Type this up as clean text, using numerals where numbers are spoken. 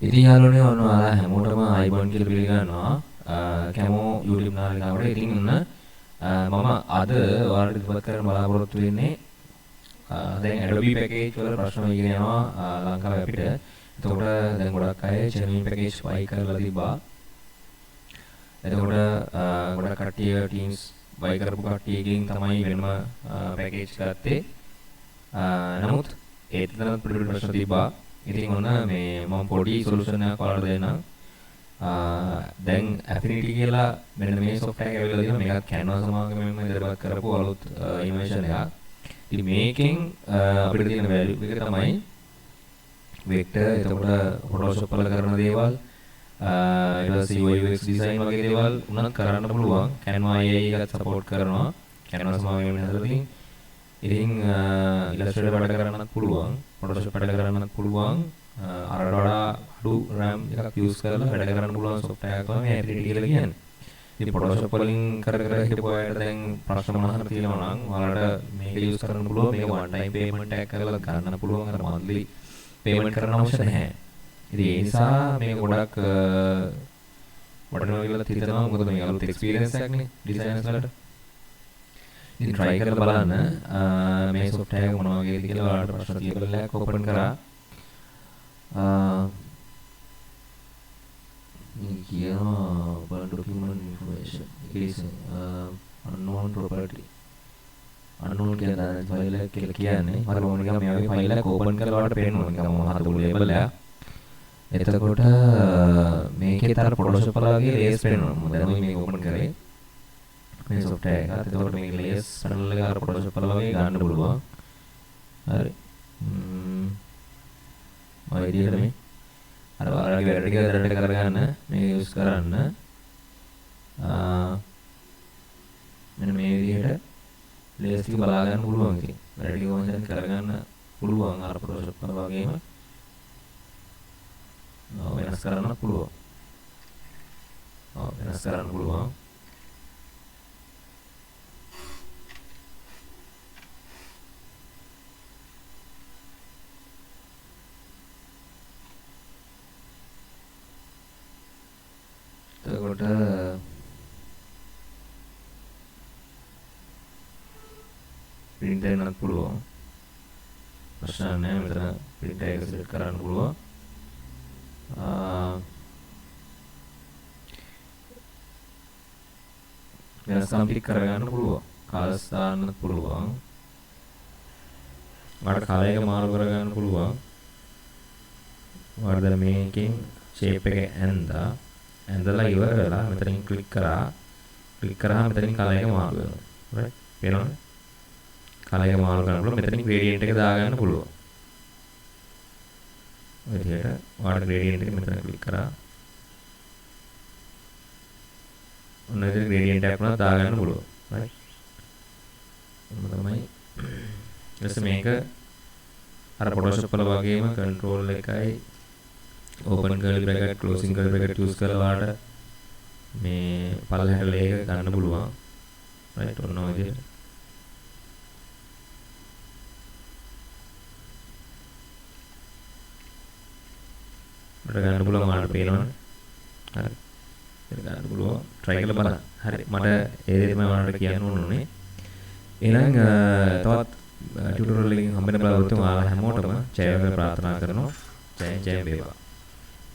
ඉතින් යාළුවනේ ඔන්න ඔයාලා හැමෝටම ආයිබෝන් කියලා පිළිගන්නවා කැමෝ YouTube නාලිකාවට. ඉතින් ඔන්න මම අද ඔයාලට ඉදිරිපත් කරන්න බලාපොරොත්තු වෙන්නේ දැන් Adobe package වල ප්‍රශ්න වෙගෙන යනවා ලංකාවේ අපිට. එතකොට දැන් ගොඩක් අය genuine package buy කරලා තිබ්බා. එතකොට ගොඩක් කට්ටිය Teams buy කරපු කට්ටියකින් තමයි වෙනම පැකේජ් ගත්තේ. නමුත් ඒත් එතනත් පොඩි පොඩි ප්‍රශ්න තිබ්බා. ඉතින් ඔන්න මේ මම පොඩි සොලියුෂන් එකක් ඔයාලට දෙන්නම්. දැන් Affinity කියලා මෙන්න මේ සොෆ්ට්වෙයාර් එක ඇවිල්ලා තියෙනවා. මේකත් Canva සමාගමෙන්ම ඉදිරිපත් කරපු අලුත් ඉනෝවේෂන් එකක්. ඉතින් මේකෙන් අපිට තියෙන වැලියු එක තමයි වෙක්ටර්, එතකොට Photoshop වල කරන දේවල්, ඊට පස්සේ UI UX design වගේ දේවල් උනත් කරන්න පුළුවන්. Canva AI එකත් සපෝට් කරනවා. Canva සමාගමෙන් හදලා තියෙන. ඉතින් Illustrator වැඩ කරන්නත් පුළුවන්, Photoshop වැඩ කරන්නත් පුළුවන්. අරට වඩා අඩු RAM එකක් යූස් කරලා වැඩ කරන්න පුළුවන් සොෆ්ට්වෙයාර් එකක් තමයි මේ Affinity කියලා කියන්නේ. ඉතින් Photoshop වලින් කර කර හිටපු අයට දැන් ප්‍රශ්න මොනවා හරි තියෙනවා නම් ඔයාලට මේක යූස් කරන්න පුළුවන්. මේක වන් ටයිම් පේමන්ට් එකක් කරලා ගන්න පුළුවන්. අර මන්ත්ලි පේමන්ට් කරන්න අවශ්‍ය නැහැ. ඉතින් ඒ නිසා මේක ගොඩක් වටිනවා කියලා හිතනවා. මොකද මේක අලුත් එක්ස්පීරියන්ස් එකක් නේ ඩිසයිනර්ස් වලට. ඉතින් try කරලා බලන්න මේ සොෆ්ට්වෙයාර් එක මොන වගේද කියලා. ඔයාලට ප්‍රශ්න තියෙන එකක් ඕපන් කරා. මේ කියනවා open document information. It is unknown property. Unknown කියලා දාන ෆයිල් එක කියලා කියන්නේ. හරි, මම නිකන් මේ වගේ ෆයිල් එකක් ඕපන් කරලා ඔයාලට පේනවා. නිකන් මම හදපු ලේබල් එකක්. එතකොට මේකේ තර Photoshop වල වගේ ලේයර්ස් පේනවා. මම දැනුයි මේක ඕපන් කරේ. මේ සොෆ්ට්වෙයාර් එකත්. එතකොට මේක ලේයර්ස් පැනල් එක අර Photoshop වල වගේ ගන්න පුළුවන්. හරි. ඔය විදිහට මේ අර ඔයාලගේ වැඩ ටික දැනට කරගන්න මේක යූස් කරන්න. මෙන්න මේ විදිහට ලේයර්ස් ටික බලා ගන්න පුළුවන්. ඉතින් වැඩ ටික මම දැන් කරගන්න පුළුවන් අර Photoshop වල වගේම වෙනස් කරන්න පුළුවන්. ඔව්, වෙනස් කරන්න පුළුවන්. එතකොට ප්‍රින්ට් දෙන්නත් පුළුවන්. ප්‍රශ්න නැහැ. මෙතන ප්‍රින්ට් එක සිලෙක්ට් කරන්න පුළුවන්. වෙනස්කම් ටික කරගන්න පුළුවන්. කලර්ස් දාන්නත් පුළුවන්. ඔයාලට කලර් එක මාරු කරගන්න පුළුවන්. ඔයාලට දැන් මේකෙන් ෂේප් එක ඇඳා ඇඳලා ඉවර වෙලා මෙතනින් ක්ලික් කරා. ක්ලික් කරාම මෙතනින් කලර් එක මාරු වෙනවා. රයිට්? පේනවනේ? කලර් එක මාරු කරන්න පුළුවන්. මෙතනින් ග්‍රේඩියන්ට් එක දාගන්න පුළුවන්. ඔය විදිහට ඔයාලට ග්‍රේඩියන්ට් එක මෙතන ක්ලික් කරා. ඔන්න ඔය විදිහට ග්‍රේඩියන්ට් එකක් වුණත් දාගන්න පුළුවන්. රයිට්? ඔන්න තමයි. ඊට පස්සේ මේක අර Photoshop වල වගේම control එකයි open curly bracket closing curly bracket use කරලා ඔයාලට මේ පල්ලෙහාට ලේයර් එක ගන්න පුළුවන්. රයිට්? ඔන්න ඔය විදිහට. මට ගන්න පුළුවන්. ඔයාලට පේනවනේ. හරි. ඒක ගන්න පුළුවන්. try කරලා බලන්න. හරි. මට ඒ දේ තමයි ඔයාලට කියන්න ඕන උනේ. එහෙනම් තවත් ටියුටෝරියල් එකකින් හම්බෙන්න බලාපොරොත්තු වෙනවා. ඔයාලා හැමෝටම ජය වේවා ප්‍රාර්ථනා කරනවා. ජය ජය වේවා.